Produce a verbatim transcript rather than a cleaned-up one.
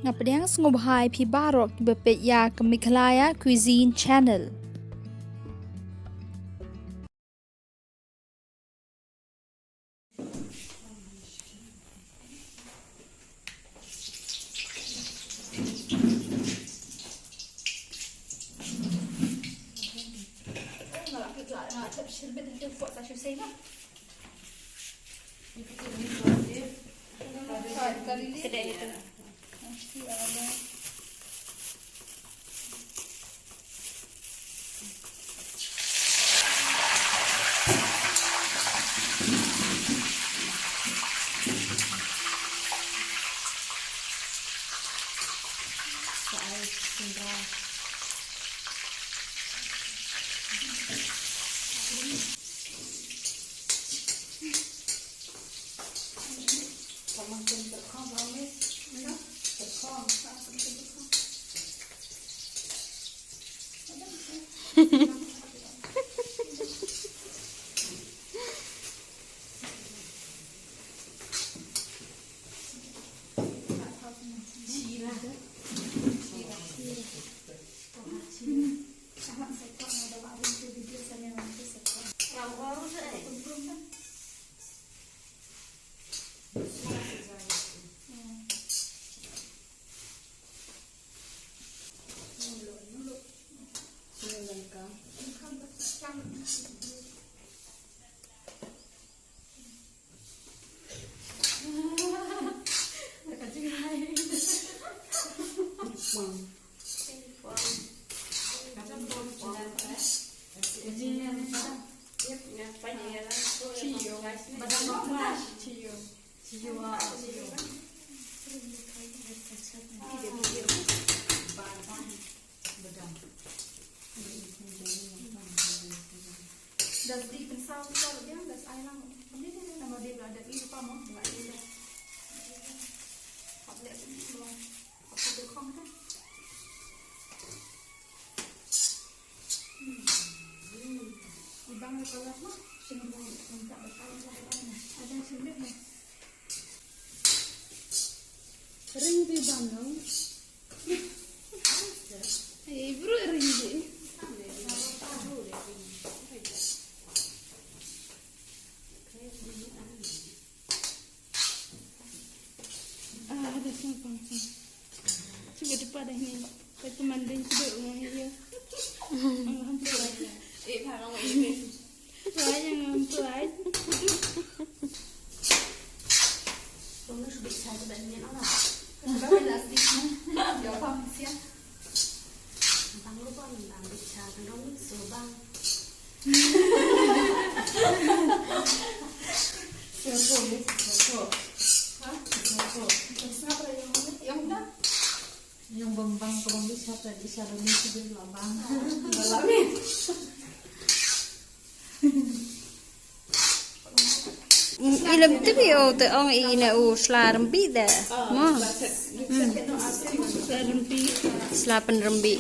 Nga pdiang sngewbha ïa phi baroh kiba peit ïa ka Meghalaya Cuisine Channel. Das di pensau sa dia, das ai lang. Ini dia nama dia berada di depan mau, berada di. Apa dia tu? Apa dia kong tu? Ibang ada kalah mah, sini bang minta berkalah lah. Ada sini mah. Ring di bang. Ai bru ring ji. Ah, ada siapa? Cuba depan dah ni. Kata manding cuba rumah dia. Ang hampir. Eh, parang ini. Wah, yang hampir. Rumah sudah saya banyak orang. Sudah banyak sih. Ya, apa sih? Tang lupa tang bicha tang rong so bang. Siapa ni? Siapa? Ha? Siapa? Siapa yang mana? Yang mana? Yang bang bang ko bang bicha tang bicha rong so bang. Dalam ni. Ilem tu bi o te ong i ne u sla rem bi de. Mo. Sla rem bi. Sla pen rem bi.